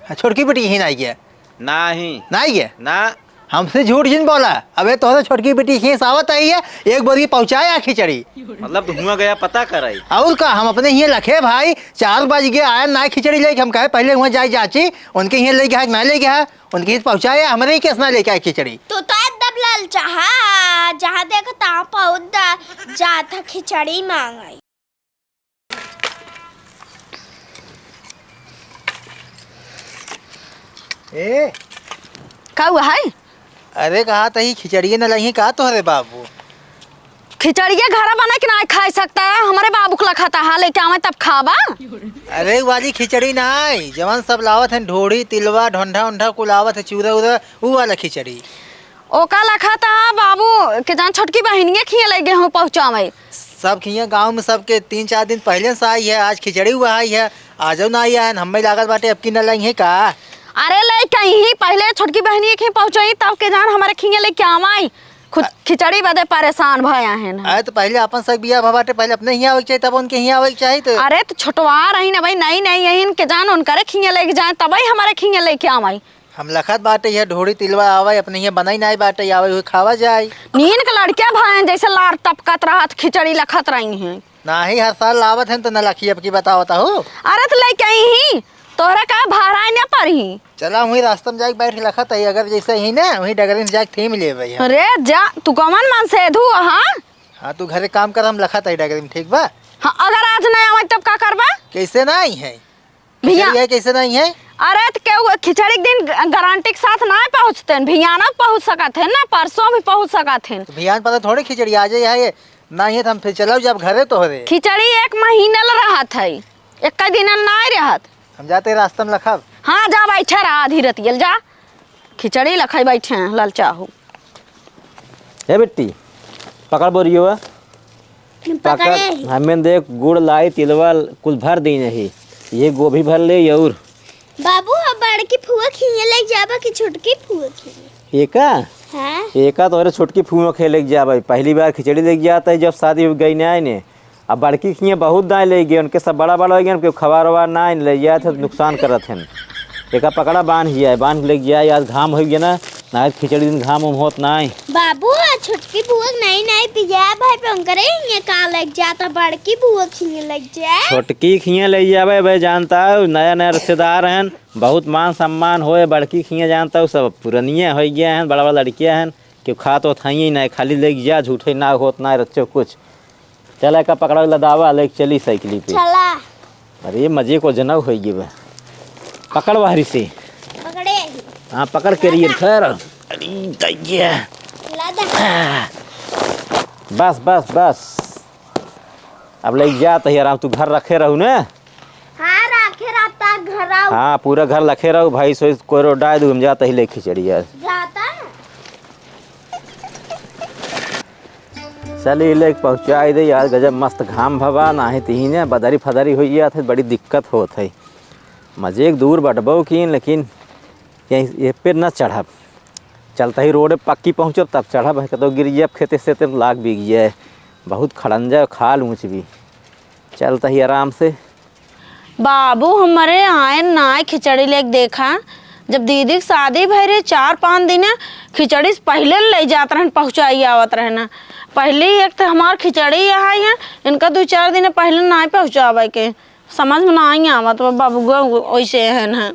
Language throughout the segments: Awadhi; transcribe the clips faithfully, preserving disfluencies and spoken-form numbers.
हाँ, छोटकी बेटी यहीं नाई है। नाही। नाई है? ना। हमसे झूठ जिन बोला। अबे तोहरे छोटकी बेटी यहीं से आवत आई है, एक बोरी पहुँचाए आ खिचड़ी। मतलब तू हुआ गया पता कराई। और का, हम अपने हियाँ लखे भाई, चार बज गए, आया ना खिचड़ी लेके, हम कहे पहले हुआ जाए जाची, उनके हियाँ ले गया है कि ना ले गया है, उनके हियाँ पहुँचाए, हमरे ही केस ना लेके आए खिचड़ी। तू तो एकदम लालचा हा, जहाँ देखो तहाँ पहुँच जा, जात हा खिचड़ी मांगे। ए, का हुआ है? अरे, कहा तही खिचड़िए न लइहीं का तोहरे बाबू? खिचड़िए घरा बना के ना खाई सकता है, हमरे बाबू के लखा तहा लेके आवे तब खाबा। अरे, उ वाली खिचड़ी ना आई, जवन सब लावत हैं, ढोढ़ी, तिलवा, ढोंढा उंढा कुल आवत है, चूरा उरा, उ वाला खिचड़ी। ओका लखा तहा बाबू के जान छोटकी बहिनिया खिया ले गए हो पहुँचावे। सब खिया गाँव में सबके तीन चार दिन पहले से आई है, आज खिचड़ी हुआ आई है, आजो ना आई है, हमें लागत बाटे अब की न लइहीं का? अरे, लेके आई ही, पहले छोटकी बहिनी के पहुँचाई, तब के जान हमारे खिंगे लेके आवाई। खुद खिचड़ी बदे परेशान भया है ना। अरे, तो पहले अपन सब बिया भा बाटे, पहले अपने ही आवे के चाहिए, तब उनके ही आवे के चाहिए। तो अरे, तो छोटवा रही ना भाई, नई नई यही इनके जान उनकरे खिंगे लेके जाए, तब ही हमारे खिंगे लेके आवाई। हम लखत बाटे, यह ढोढ़ी तिलवा आवे, अपने ही बनाई नाई बाटे, आवे हुए खावा जाए। नीन के लड़किया भाई जैसे लार टपकत रहत, खिचड़ी लखत रही हैं। नाही, हर साल लावत हैं तो न लखी, अब की बतावत हो। अरे, तो लेके आई ही, तोहरा का भाड़ा न पड़ी। चला, वहीं रास्ता में जाके बैठ के लखत है, अगर जैसे ही ना, वहीं डगरी में जाके थीम लेबे हम। अरे जा, तू कौन मन से धू, हाँ? हाँ, तू घरे काम कर, हम लखत है डगरी में, ठीक बा? हाँ, अगर आज नहीं आवे तब का करबा? कैसे ना आई है? भैया। खिचड़ी है, कैसे नहीं है? अरे, तो केहू खिचड़ी के दिन ग-, गारंटी के साथ ना पहुँचते हैं, भियाना पहुँच सकत है ना, परसों भी पहुँच सकत है। तो भियान पता थोड़े खिचड़ी आ जाए, ये नहीं है तो हम फिर चलाओ जब घरे तोहरे। खिचड़ी एक महीना ल रहत है, एक दिन ल ना रहत। हम जाते रास्ता में लखब। हाँ, जा बैठे रहा आधी रतियल, जा। खिचड़ी लखाई बैठे हैं, ललचाहू। ए बेटी, पकड़ बोरियो। पकड़े पकड़, ही। हमें देख, गुड़ लाई, तिलवा कुल भर दी नहीं। ये गोभी भर ले और। बाबू, हम बड़की फुआ खिए ले जाबा कि छोटकी फुआ खिए? एका? हाँ। एका तोहरे छोटकी फुआ खे ले जाबा। पहली बार खिचड़ी ले जाता है जब शादी हो गई ना ने। अब बड़की खिए बहुत दाएँ ले गए, उनके सब बड़ा बड़ा हो गए, उनके खबर वबार ना ले जात है, नुकसान करत हैं। एका पकड़ा बांध हिया है, बांध के लेके जाए, आज घाम होइ गया ना, ना खिचड़ी दिन घाम उम होत ना है। बाबू, आ छोटकी बुआ के नहीं, नहीं पिया भाई पे उनकरे हियाँ का लग जाता, बड़की बुआ खियाँ लग जाए। छोटकी खियाँ ले जाबे, बे जानता है, नया नया रिश्तेदार हैं, बहुत मान सम्मान होए, बड़की खियाँ जानता है, सब पुरनिया हो गया हैं, बड़ा बड़ा लड़किया हैं, केहू खात होत है ही नहीं, खाली लेके जा, झूठे ना होत ना रच्चो कुछ। चला, एका पकड़ा लदावा, लेके चली साइकिल पे। चला। अरे, मजे को जनक होई गे बा। पकड़ बाहरी से। पकड़े। हाँ, पकड़ के रहिए, लदा। खैर। अरे, दैया। लदा। बस, बस, बस। अब लेके जात ही आराम, तू घर रखे रहू ने। हाँ, रखे रहता घर आऊ। हाँ, पूरा घर रखे रहू, भाई सोई कोई रो डाय दू, हम जात ही ले खिचड़ी यार। जाता है। चली, ले पहुँचाई दे यार, गजब मस्त घाम भवा, नाही तिही ने बदरी फदरी होई जात है, बड़ी दिक्कत होत है। मजे एक दूर बटबो कीन, लेकिन यहीं ये पे न चढ़ब, चलता ही रोड पक्की पहुँचब तब चढ़ब, है तो गिर जाब खेते से, तो लाग बिग जाए, बहुत खड़ंजा खाल ऊँच भी। चलता ही आराम से। बाबू हमरे आयन नाय खिचड़ी लेके देखा, जब दीदी के शादी भई रहे, चार पाँच दिन खिचड़ी से पहिले न ले जात रहन, पहुँचाई आवत रहन। पहले ही एक तो हमार खिचड़ी यहाँ है, इनका दो चार दिन पहिले नाय पहुँचावे के, समझ में नाय आवत बा, बाबू ग-, वैसे हन है।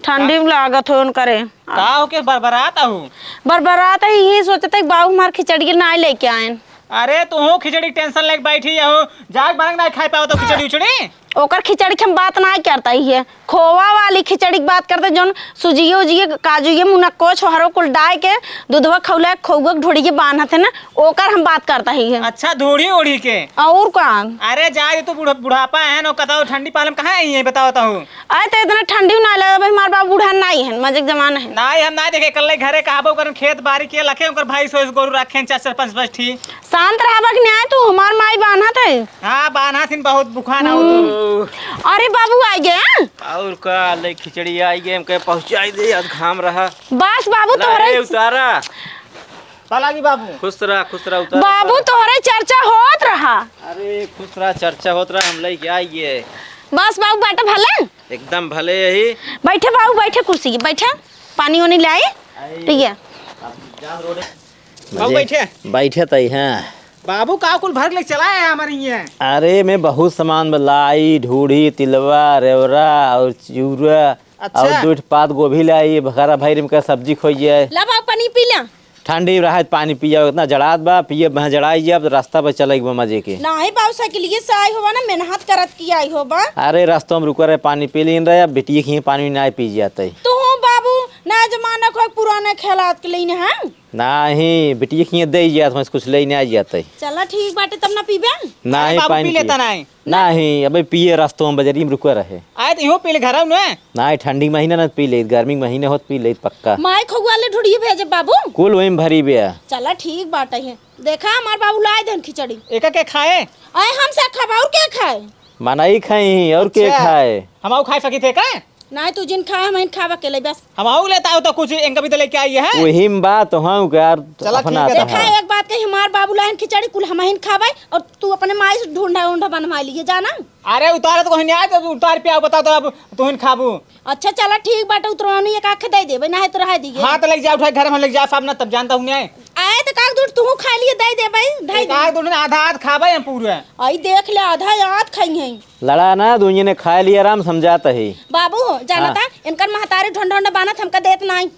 ठंडी में लागत हो उनकरे। का हो के बरबरात आहू? बरबरात है, यही सोचते कि बाबू हमार खिचड़ी के नाय लेके आयन। अरे, तू खिचड़ी के tension लेके बैठी हो, जाग बनक ना खाए पाओ तो खिचड़ी उचड़ी। ओकर खिचड़ी के हम बात ना करता ही है, खोवा वाली खिचड़ी की बात करते, जौन सुजिये उजिये, काजुये, मुनक्को, छोहरो कुल डाय के, दूधवा खौला के, खोउआ के ढोड़ी के बांधत है ना, ओकर हम बात करता ही है। अच्छा, ढोड़ी ओढ़ी के। और का? अरे, जाए तू, बूढ़-, बुढ़ापा है ना, कताऊ ठंडी पालम कहाँ आई है, बताओ तो। अरे, तो इतना ठंडी ना लगे भाई, हमार बाबू बूढ़ा नाई है, मजे के जमाना है। नाई, हम ना देखे, कल्ले घरे कहबो करन, खेत बारी के लखे, ओकर भाई सोइस गोरू रखे, चार चार पाँच पाँच ठी। शांत रहबा कि नहीं, तू हमार माई बान्हत है। हाँ, बान्हत हिन, बहुत बुखान हो तू। हम्म। अरे बाबू आ गए, हाँ? और का, ले खिचड़ी आई गए, हमके पहुँचाई दे, आज घाम रहा। बस बाबू, ला, तोहरे ए, उतारा। पालागी बाबू। खुश रहा, खुश रहा, उतारा, बाबू, उतारा। तोहरे चर्चा होत रहा। अरे, खुश रहा, चर्चा होत रहा, हम लेके आई गए। बस बाबू, बाटे भले? एकदम भले यही। बैठे बाबू, बैठे कुर्सी, बैठे, पानी वानी लाई। आई। ठीक है। बाबू, मजे। बैठे। बैठे तई हैं। बाबू, का कुल भर ले चला है हमारे यहाँ? अरे, मैं बहुत सामान बा, लाई, ढूढ़ी, तिलवा, रेवरा और चिउरा अच्छा। और दू ठो पात गोभी लाई, भखरा भाई रिम का सब्जी खोई जाए। ला बाबू, पानी पी ला। ठंडी रहत पानी पिया, इतना जड़ात बा, पिए बह जड़ाई जाब, तो रास्ता पर चले बा मजे के। नाही बाबू, साइकिलिए से आई होबा ना, मेहनत करत की आई होबा। अरे, रास्ता में रुका रहे, पानी पी लीन रहे, अब बिटिया के हियाँ पानी ना पी जाते। तू बाबू, ना जमाना कोई पुराने खेलात के लेने हैं। नाही, बिटिया के हियाँ दे जात, हम कुछ ले ना जाते। चला ठीक बाटे, तब ना पीबे। नाही, अरे बाबू, पानी पी लेता पिए। नाही। नाही, अबे पिए रास्तों में बजरी में रुके रहे। आए तो इहो पी ले घरौ में। नाही, ठंडी महीना ना पी ले, गर्मी महीने होत पी ले पक्का। माई खगुआ ले ढूढ़िए भेजे बाबू। कुल वही में भरी बे। चला ठीक बाटे है। देखा हमार बाबू लाए देन खिचड़ी। एका के खाए? आए हम से खाब और के खाए? मनई खाई और के अच्छा। खाए? हम आऊ खाए सकी थे का? नाही, तू जिन खाए, हम हिन खाब अकेले बस। हम आऊ लेता हो तो कुछ इनका भी तो लेके आई है। वही में बात हो यार, चला अपना ठीक है। देखा, एक बात कही, हमार बाबू लाइन खिचड़ी कुल हम हिन खाबे और तू अपने माई से ढूंढा ढूंढा बनवा लिए जाना। अरे उतारे तो कहीं नहीं आए, तो उतार पे आओ, बताओ तो अब तू हिन खाबू। अच्छा चला ठीक बाटे, उतरवानी एक आखे दे देबे, नाही तो रह दिए। हाँ तो लेके जा, उठाए घर में लेके जा, साहब ना तब जानता हूँ नहीं। आए तो काक दूर तू खा लिए दे देबे, ढाई एक आध दूर आधा आध खाबे हम पूरे। आई देख ले, आधा याद खाई है। लड़ा ना, दुनिया ने खाए लिए आराम समझात ही। बाबू, जानता, हाँ। इनकर महतारी ढोंढ ढोंढ बानत हमका देत नाई।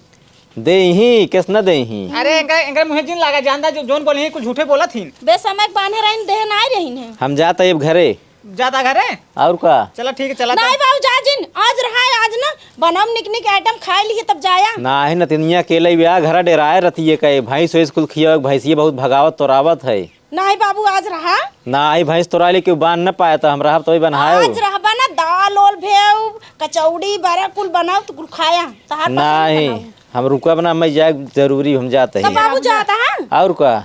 देही, किस न देही? अरे, इनका, इनका मुँहे जिन लागा, जानता जो, जोन बोले ही, कुछ झूठे बोलत ही। बेसमय के बान्हे रहिन, देह नाई रहिन है। हम जात ही अब घरे। जाता घरे? और का? चला ठीक है, चला नाई ता। बाबू, जा जिन, आज रहा है, आज ना बनाम निक निक आइटम खाए लिए तब जाया। नाही, नतिनिया अकेले भी आ, घरा डेराए रतिये का, भैंस वैस कुल खियावे, भैंसिये बहुत भगावत तोरावत है। नाही बाबू, आज रहा। नाही, भैंस तोरा ले केहू बांध न पाए, तो हम रहब तो ही बन्हाए। आज रहबा ना, दाल ओल भेव, कचौड़ी, बरा कुल बनाओ, तो कुल खाया। तहार पसंद नाही, बनाओ। हम रुकब ना, मैं जाए जरूरी, हम जात ही। तो बाबू जाता है? और का?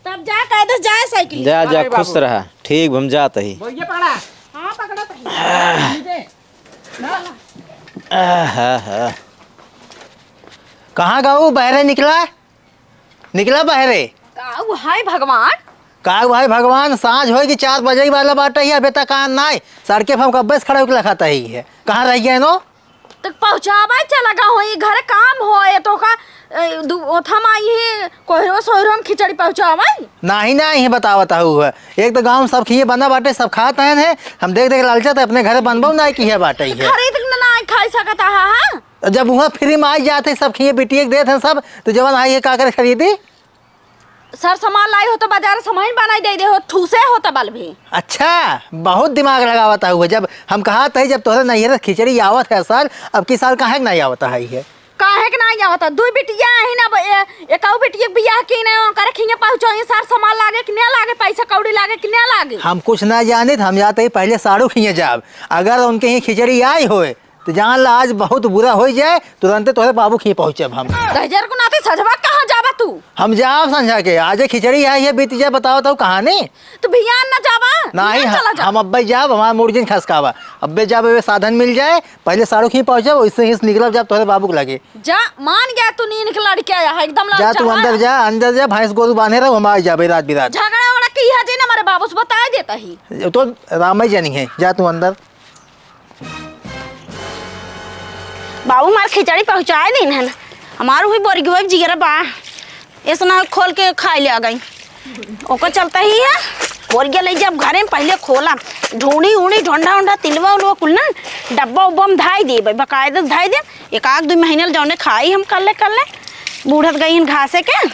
तब जा, कह दे, जाए साइकिल। जा, जा, अरे खुश बाबू। रहा। ठीक, हम जात ही। बोलिए पकड़ा। हाँ, पकड़ा तो है। नीचे। ना, ना। आहा, हा। कहाँ गऊ, बहरे निकला? निकला बहरे। का हाय भगवान? का हाय भगवान, साँझ होई कि चार बजे वाला बाटे ही, अबे तक आन नाय। सड़के पे हम कब्बे से खड़ा होके लखाता ही है। कहाँ रह गए नो? तो पहुँचावे चला गा होई, घरे काम होए तो का, ए, दु-, ओथम आई ही, कोहरो सोहरो में खिचड़ी पहुँचावे? नाही, नाही, ही बतावत हूँ है। एक तो गाँव में सब खिए बना बाटे, सब खात हैं, हैं। हम देख देख लालचत अपने घरे बनबो ना कि है बाटे ही है। खरीद के ना, ना खाई सकत हा, हाँ? जब वहाँ फ्री में आई जात है, सब खिए बिटिए के देत हैं सब, तो जवन आई है का करे खरीदी? सर सामान लाई हो तो बाजार सामान बनाई दे दे हो, ठूसे हो तो बल भी। अच्छा, बहुत दिमाग लगावत हुआ। जब हम कहा थे, जब तोहरे नैहर से खिचड़ी आवत है सर, अब की साल काहे के नहीं आवत है ये? काहे के नहीं आवत है? दुई बिटिया है ना, अब ए-, एकाऊ बिटिया के बियाह की नहीं, ओकर खिए पहुँचो, ये सर सामान लागे कि नहीं लागे, पैसा कौड़ी लागे कि नहीं लागे? हम कुछ ना जानित, हम जाते ही पहले साड़ू खिए जाब। अगर उनके ही खिचड़ी आई होए, तो जान ला, आज बहुत बुरा होई जाए, तुरंते तोहरे बाबू के हियाँ पहुँचब हम। दहिजर को नाते सजवा कहाँ जाबा तू? हम जाब संझा के, आजे खिचड़ी आई है, बीत जाए, बताओ तो कहानी। तो बिहान ना जाबा? नाही, बिहान चला जा। हम अब्बे जाब, हमार मूड़ जिन खसकावा। अब्बे जाब, अबे साधन मिल जाए, पहले साड़ू के हियाँ पहुँचब, वैसे ही निकलब जाब तोहरे बाबू के लगे। जा, मान गया तू नीन के लड़के आया है, एकदम जा लड़का तू है। अंदर जा, अंदर जा, भैंस गोरू बांधे रहो, हम आ जाबे रात बिरात। झगड़ा ओगड़ा की है जे ना, हमारे बाबू से बताए देता ही। तो राम ही जानी है, जा तू अंदर। बाबू हमार खिचड़ी पहुँचाए दिन है ना, हमार वही बोरिगवा के जिगरा बा, ऐसा ना खोल के खाए ले आ गई। ओकर चलता ही है, बोरिया ले जब घरे में पहले खोला, ढूंढी उड़ी, ढोंढा उंढा, तिलवा उलवा कुल ना, डब्बा उब्बा में धाई देबे, बकायदा धाई दे। एक आध दू महीने ले जौने खाई हम कल्ले कल्ले, बूढ़त गई हन घासे के,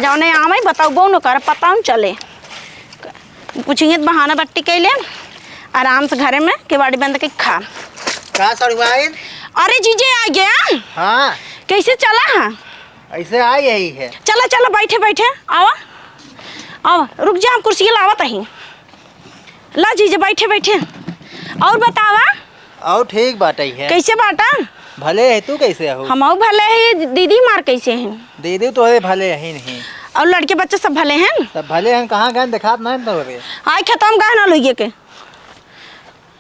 जौने आवे बताऊ बो न कर पता न चले। पूछेंगे तो बहाना बट्टी कैले, आराम से घरे में केवाड़ी बंद के खा। का सड़ुआइन? अरे जीजे आ गया। हाँ। कैसे चला है? ऐसे आ यही है। चला, चला, बैठे, बैठे, आवा, आवा, रुक जा, हम कुर्सी लावत ही। ला जीजे, बैठे, बैठे। और बतावा? और ठीक बाटे है। कैसे बाटा? भले है, तू कैसे हो? हमहू भले है, दीदी मार कैसे हैं? दीदी तो है भले है नहीं। और लड़के बच्चे सब भले हैं? सब भले हैं, कहाँ गए देखात नहीं तो रे। आए खेतम गए ना लुइये के।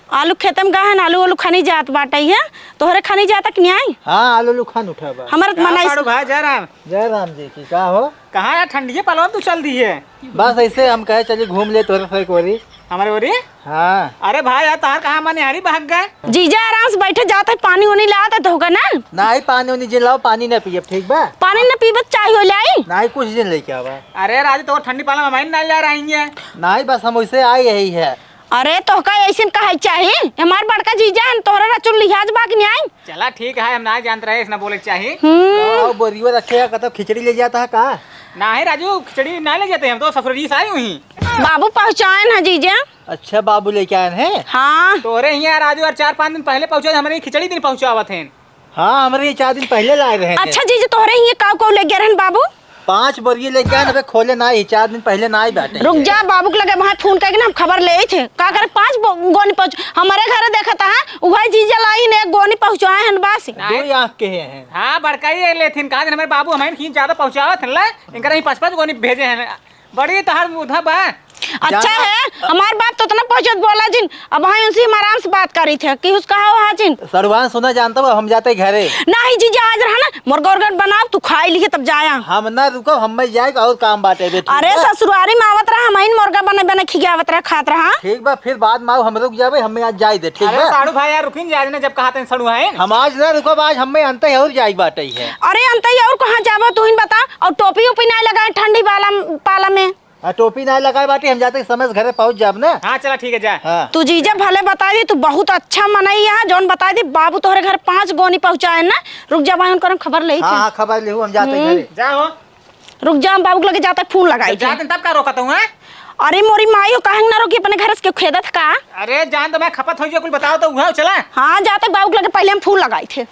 आलू खेतम गए हैं, आलू, आलू खनी जात बाटे है। तोहरे खनी जाता कि नहीं आई? हाँ, आलू, आलू खन उठा बा। हमारे का मनाई पाड़ू भाई जयराम? जय राम जी की, का हो? कहाँ है ठंडिये पलवा तू चल दी है? बस ऐसे हम कहे चलिए घूम ले तोरे से कोरी। हमारे बोली? हाँ। अरे भाई, यार, तहार कहाँ मने हरी भाग गए? जीजा, आराम से बैठे, जात है, पानी उनी लात है, तो होगा ना? नाही, पानी उनी जे लाओ, पानी ना पियब, ठीक बा? पानी ना पीबत, चाय हो लाई? नाही, कुछ दिन लेके आवा। अरे राजू, तो ठंडी पाला में ना ले रही है। नाही, बस हम वैसे आए यही है। अरे, तोहका ऐसे कहे चाही, हमार बड़का जीजा है, तोहरा रचुन लिहाज बाग न्याय। चला ठीक है, हम ना जानत रहे, इसना बोले के चाही। हम्म। तो बोरियो रखे है, कतौ खिचड़ी ले जाता है का? नाही राजू, खिचड़ी ना ले जाते, हम तो ससुर जी से आई हुई। बाबू पहुँचाए ना जीजा। अच्छा, बाबू लेके आए हैं? हाँ। तोहरे हियाँ राजू यार चार पाँच दिन पहले पहुँचा, हमरे खिचड़ी दिन पहुँचावत हैं। हाँ, हमरे ये चार दिन पहले लाए रहे थे। अच्छा जीजा, तोहरे हियाँ काऊ काऊ ले गए रहन बाबू? पाँच बोरिये लेके आए, अबे खोले ना ही, चार दिन पहले ना ही बाटे। रुक जा, बाबू के लगे वहाँ फोन करके ना हम खबर ले थे। का करे पाँच बो-, गोनी पहुँच, हमारे घर देखा था, हाँ? उहे जीजा लाई ने एक गोनी पहुँचाए हन बस। दो आँख के हैं। हाँ, बड़का ही लेथिन, कहा दिन हमारे बाबू हमारे खींच ज्यादा पहुँचावत हन ला, इनका नहीं पाँच पाँच गोनी भेजे हैं। बड़ी तोहार मुधा बा। अच्छा जाना है, हमार बाप तो उतना पहुँचत बोला जिन, अब वहाँ उनसे हम आराम से बात करी थे कि उसका हो हाँ जिन। सड़ुआन सुना जानता बा, हम जाते घरे। नाही जीजा, आज रहा ना, मुर्गा उर्गा बनाओ, तू खाई लिए तब जाया। हम ना रुको, हम में जाए और काम बाटे बे, ठीक अरे बा? ससुरारी में आवत रहा, हम इन मुर्गा बने बने खियावत रहा, खात रहा। ठीक बा, फिर बाद में आओ, हम रुक जाबे, हमें आज जाए दे, ठीक अरे बा? साड़ू भाई यार, रुकिन जाए ना, जब कहा तन सड़ू है। हम आज ना रुकब, आज हमें अंत ही और जाए बाटे है। अरे अंत ही और कहाँ जाबो, तू ही बता। और टोपी ओपी ना लगाए ठंडी वाला पाला में। आ, टोपी ना लगाए बाटी, हम जाते समय से घरे पहुँच जाब ना। हाँ, चला, ठीक है, जा। हाँ। तू जीजा भले बताई दी, तू बहुत अच्छा मनई है, जौन बताई दी, बाबू तोहरे घर पाँच गोनी पहुँचाए ना। रुक जा भाई, उनकर हम खबर ले हाँ, थे। हाँ, खबर लेहू, हम जाते हम्म। घरे। जा हो। रुक जा, हम बाबू के लगे जाते फोन लगाई जब थे। जाते तब का रोकत हूँ, हैं? अरे मोरी माई हो, काहे ना रोकी, अपने घर से क्यों खेदत का? अरे जान तो मैं खपत हो गया, कुछ बताओ तो उहाँ चला। हाँ, जाते बाबू के लगे पहले हम फोन लगाई थे।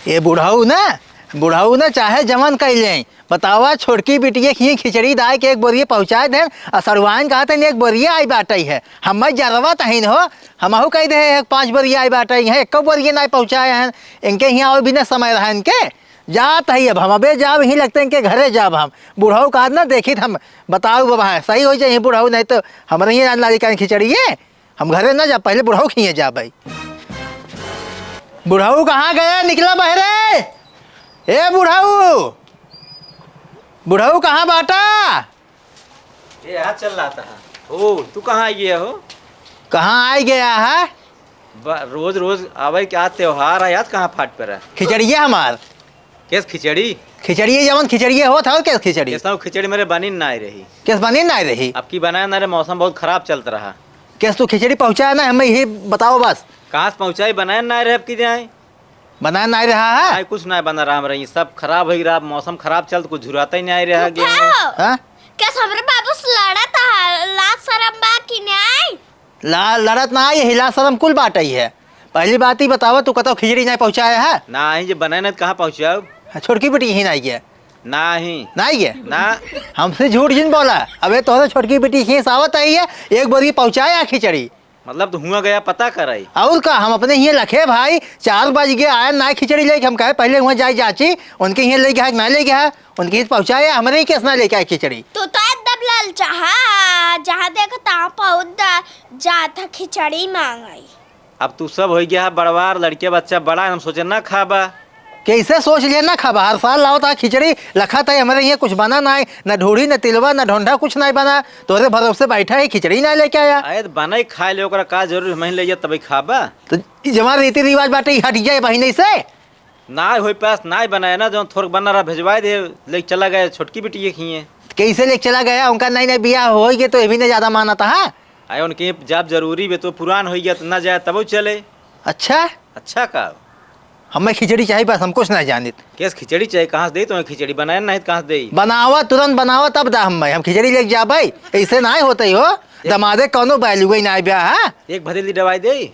ये बुढ़ऊ ना, बुढ़ऊ ना चाहे जवन कइ लें, बतावा, छोटकी बिटिया खिए खिचड़ी दाई के एक बोरिये पहुँचाए देन, आ सड़ुआइन कहत हन एक बोरिये आई बाटइ है। हम्मे जरवत हइन हो, हमहू कहि देहे एक पाँच बोरिये आई बाटइ है, एक्को बोरिये नाई पहुँचाए हन। इनके हियाँ और भी न समय रहा इनके। जात हई अब हम, अबे जाब ही लगते इनके घरे जाब हम। बुढ़ऊ कहत ना देखित हम, बताऊ बाबा है, सही होइ जाई बुढ़ऊ, नहीं तो हमरे हियाँ ना लिकाई खिचड़ी ये। हम घरे ना जाब, पहले बुढ़ऊ खिए जाब भाई। बुढ़ऊ कहाँ गया? निकला बहरे। ए बुढ़ऊ, बुढ़ऊ कहाँ बाटा? ये यहाँ चल रहा था। ओ, तू कहाँ आई गया हो? कहाँ आई गया है? ब-, रोज रोज आवे क्या त्योहार है यार, कहाँ फाट पर है? खिचड़िया हमार। केस खिचड़ी? खिचड़िया जवन खिचड़िया होत है, और केस खिचड़ी? केस ना खिचड़ी मेरे बनी ना आई रही। केस बनी ना आई रही? अब की बनाया ना रे, मौसम बहुत खराब चलत रहा। केस तू खिचड़ी पहुँचाया ना, हमें यही बताओ बस। कहाँ से पहुँचाई, बनाया ना रहे अब की जाए? बनाया ना रहा है? नहीं, कुछ नहीं बना रहा हमरा, ये सब खराब हो रहा, मौसम खराब चलत, कुछ झुराता ही नहीं रहा फूफा गेहूं। हो। हाँ? केस हमरे बाबू से लड़त है, लाज शरम बा कि नहीं? ला-, लड़त ना आई, हिला शरम कुल बाटइ है। पहली बात ही बतावा, तू कतौ खिचड़ी नहीं पहुँचाया है? नहीं, जे बनाए नहीं तो कहाँ पहुँचाओ? हाँ, छोटकी बेटी यहीं नहीं गया। नहीं। नहीं गया? ना। हमसे झूठ जिन बोला। अबे तोहरे छोटकी बेटी यहीं से आवत आई है, एक बोरी पहुँचाया खिचड़ी। मतलब तू हुआ गया पता कराई। और का, हम अपने हियाँ लखे भाई, चार बज गए, आया ना खिचड़ी लेके, हम कहे पहले हुआ जाए जाची, उनके हियाँ ले गया है कि ना ले गया है, उनके हियाँ पहुँचाया, हमरे ही केस ना लेके आए खिचड़ी। तू तो एकदम लालचा हा, जहाँ देखो तहाँ पहुँच जा, जात हा खिचड़ी मांगई। अब तू सब हो गया है बड़वार, लड़के बच्चा बड़ा है, हम सोचे ना खाबा। कैसे सोच लिया ना खाबा? हर साल लाओ ता खिचड़ी, लखा ता हमरे हियाँ कुछ बना ना है, ना ढोढ़ी, ना तिलवा, ना ढोंढा, कुछ ना बना। तोरे भरोसे बैठा है, खिचड़ी ना लेके आया। अरे तो बनाई खाए ले, ओकरा का जरूरी, हम ही ले जा तभी खाबा। तो ई जमा रीति रिवाज बाटे, ई हट जाए बहिने से। ना होई पास, ना बनाए ना, जौन थोड़क बना रहा भेजवाए दे, लेके चला गया छोटकी बिटिया खिए। कैसे लेके चला गया? उनका नई नई बियाह होई के तो ये भी नहीं ज्यादा मानता है। आए उनके जाब जरूरी बे, तो पुरान होई गया तो ना जाए तबो चले। अच्छा? अच्छा का? हमें खिचड़ी चाहिए बस, हम कुछ ना जानित। केस खिचड़ी चाहिए, कहाँ से दे तुम्हें खिचड़ी? बनाए नहीं तो कहाँ से दे? बनावा, तुरंत बनावा तब दा हमें, हम खिचड़ी लेके जा भाई। ऐसे ना होते ही हो, दमादे कौनो बैलुए ना ब्याह, हाँ? एक भदेली दवाई दे।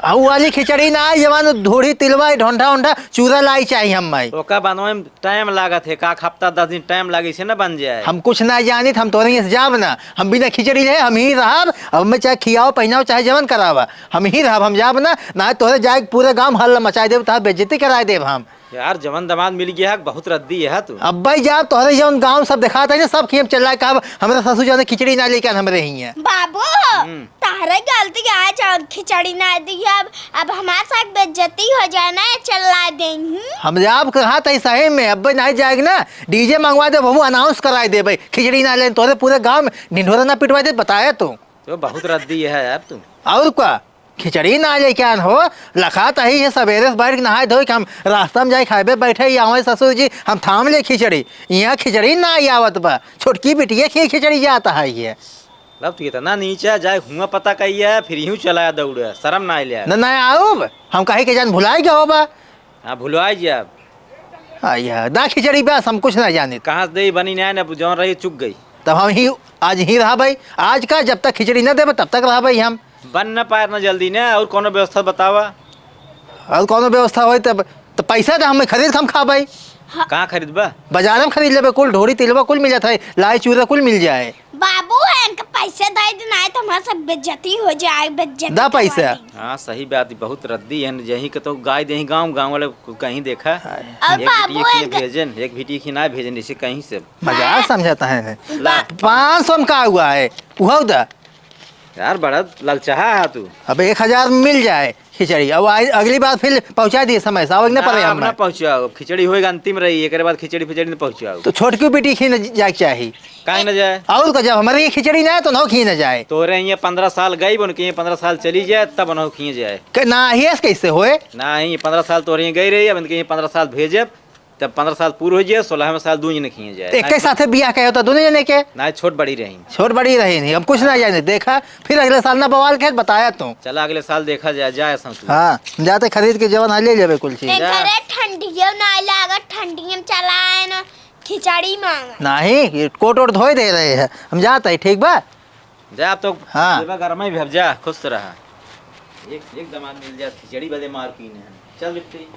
हऊ वाली खिचड़ी ना आई, जवान धोड़ी तिलवा, ढोंढा ओंढा, चूरा लाई चाहिए हम माई। ओका बनवे में टाइम लागत है, का हफ्ता दस दिन टाइम लागे, इसे ना बन जाए। हम कुछ ना जानित, हम तोरे से जाब ना, हम बिना खिचड़ी ले हम ही रहब। अब मैं चाहे खियाओ, पहनाओ, चाहे जवन करावा, हम ही रहब, हम जाब ना, ना तोरे जाए के पूरे गांव हल्ला मचाए देब, तहार बेइज्जती कराए देब हम। यार, जवन दामाद मिल गया है, बहुत रद्दी है तू। अब भाई, जा तोहरे जवन गांव सब दिखात है ना, सब खेम चल रहा है, कब हमरा ससुर जाने खिचड़ी ना लेके आन हमरे ही है। बाबू, हम्म। तहरे गलती है, जवन खिचड़ी ना दी है, अब, अब हमार साथ बेइज्जती हो जाए ना, चल ला दे। हम जाब कहा था सही में, अब भाई नहीं जाएगी ना, डीजे मंगवा दे, हम अनाउंस कराए दे भाई, खिचड़ी ना ले, तोहरे पूरे गांव में ढिंढोरा ना पिटवा दे, बताया तू। तो बहुत रद्दी है यार तू। और का? खिचड़ी ना लेके आन हो, लखात ही है, सबेरे से बैठ के नहाए धोए के हम रास्ता में जाए खाबे बैठे ही आवे ससुर जी, हम थाम ले खिचड़ी, यहाँ खिचड़ी ना आई आवत बा, छोटकी बिटिया खिए खिचड़ी जाता है ये। लब तू इतना नीचा जाए हुआ पता कहिए, फिर यूं चला दौड़े, शर्म ना आइले। न, ना आउब, हम कहे के जान भुलाई गए हो बा। हाँ, भुलवाई जी आप। आइया, दा खिचड़ी बस, हम कुछ ना जाने। कहाँ से दे बनी ना, ना जौन रही चुक गई। तब हम ही, आज ही रहा भाई, आज का जब तक खिचड़ी ना देबे तब तक रहा भाई हम। बन ना पाए ना जल्दी ना, और कोनो व्यवस्था बतावा। और कोनो व्यवस्था होई तब, तो पैसा तो हमें खरीद के हम खा भाई। कहाँ खरीदबा? बाजार में खरीद लेबे, कुल ढोरी तिलवा कुल मिल जाता है, लाई चूरा कुल मिल जाए। बाबू है, इनका पैसे दे देना है तो हमारा सब बेइज्जती हो जाए, बेइज्जती दा पैसा। करवा देंगे। हाँ, सही बात, बहुत रद्दी है, यहीं के तो गाय देही गाँव, गाँव वाले को कहीं देखा। हाय। और एक बाबू बिटिया की एक भेजन, एक बिटिया की ना भेजन, इसे कहीं से। मजाक समझता है ने। ला। पाँच सौ में का हुआ है, उहो दा। यार, बड़ा ललचाहा है तू। अब एक हजार में मिल जाए खिचड़ी, अब आई, अगली बार फिर पहुँचा दिए समय से, अब ना ना, पड़े अब हम ना में। पहुँचाओ, खिचड़ी होएगा अंतिम रही, एक बाद खिचड़ी फिचड़ी ना पहुँचाओ। तो छोटकी बेटी खीन जाए के चाही। काहे न जाए? और का, जब हमारे ये खिचड़ी ना है तो ना खीन जाए। तोरे ये पन्द्रह साल गई, उनके ये पन्द्रह साल चली जाए, तब उन्हों खीन जाए। के ना ही ऐसे कैसे होए? ना ही, ये पन्द्रह साल तोरे ये गई रही, अब इनके ये पन्द्रह साल भेजब, तब पन्द्रह साल पूरे हो जाए, सोलहवें साल दू जने खीन जाए। एक के साथे बियाह कहे तो दोनों जने के? ना, छोट बड़ी रही। छोट बड़ी रही नहीं, हम कुछ ना जाने, देखा, फिर अगले साल ना बवाल के बताया तू। चला, अगले साल देखा जाए, जाए संतु। हाँ, जाते खरीद के जवन है ले लेबे कुल चीज। एक घरे ठंडियो ना लागत, ठंडियो में चला आए ना। खिचड़ी मांगा। नहीं, ये कोट ओट धोए दे रहे हैं, हम जाते हैं, ठीक बा? जा, अब तो हाँ। जेबा गरम ही भेब जा, खुश रहा। एक, एक दामाद मिल जाए, खिचड़ी बदे मार पीने हैं। चल बिट्टी।